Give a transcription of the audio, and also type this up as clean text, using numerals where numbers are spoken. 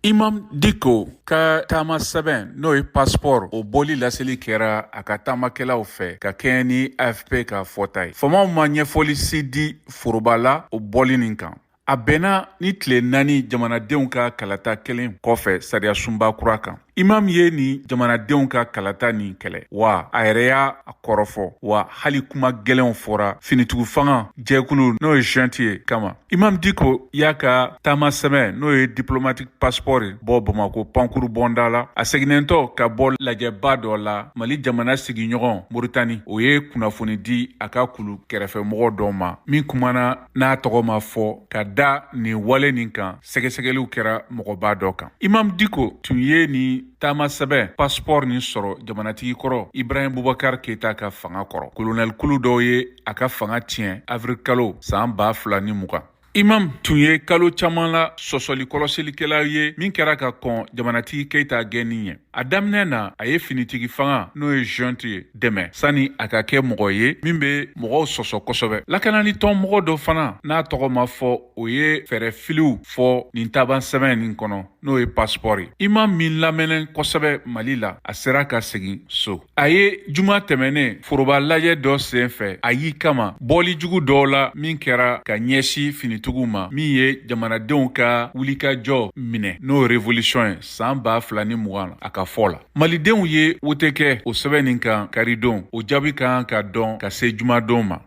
Imam Diko ka taama sɛbɛn, n'o ye passeport, o bɔli laseli kɛra a ka taamakɛlaw fɛ ka kɛɲɛ ni AFP ka fɔta ye. Faamaw ma ɲɛfɔli si di foroba la o bɔli nin kan. A bɛnna ni tile 4 jamanadenw ka kalata kelen kɔfɛ sariyasunba kura kan. Imam ye nin jamanadenw ka kalata nin kɛlɛ, wa a yɛrɛ y'a kɔrɔfɔ, wa hali kuma gɛlɛnw fɔra finitigiw fanga jɛkulu, n'o ye junte ye, kama. Imam Diko y'a ka taama sɛbɛn, n'o ye diplomatique passeport ye, bɔ Bamako pankuru bɔnda la, a seginnentɔ ka bɔ lajɛba dɔ la Mali jamana sigiɲɔgɔn Moritani. O ye kunnafoni di a ka kulu kɛrɛfɛmɔgɔ dɔ ma min kumana n'a tɔgɔ ma fɔ, ka da nin wale nin kan sɛgɛsɛgɛliw kɛra mɔgɔba dɔ kan. Imam Diko tun ye nin taama sɛbɛn passeport nin sɔrɔ jamanatigi kɔrɔ Ibrahim Bubakar Keyita ka fanga kɔrɔ. Kolonɛlikulu dɔw ye a ka fanga tiɲɛ avril kalo san 2020. Imam tun ye kalo caman la sɔsɔli kɔlɔsilikɛla ye min kɛra ka kɔn jamanatigi Keyita gɛnni ɲɛ. A daminɛ na, a ye finitigi fanga, n'o ye junte ye, dɛmɛ sani a ka kɛ mɔgɔ ye min bɛ mɔgɔw sɔsɔ kosɛbɛ. Lakanali tɔn mɔgɔ dɔ fana, n'a tɔgɔ ma fɔ, o ye fɛɛrɛ filiw fɔ nin taban sɛbɛn nin kɔnɔ, n'o ye passeport ye. Imam min lamɛnnen kosɛbɛ Mali la, a sera ka segin so. A ye juma tɛmɛnen foroba lajɛ dɔ sen fɛ, a y'i kama bɔli jugu dɔw la min kɛra ka ɲɛsin finitigiw ma, min ye jamanadenw ka wulikajɔ minɛ, n'o révolution ye san 2020. A ka fɔ la, malidenw ye wote kɛ o sɛbɛn nin kan karidon. O jaabi kan ka dɔn ka se jumadon ma.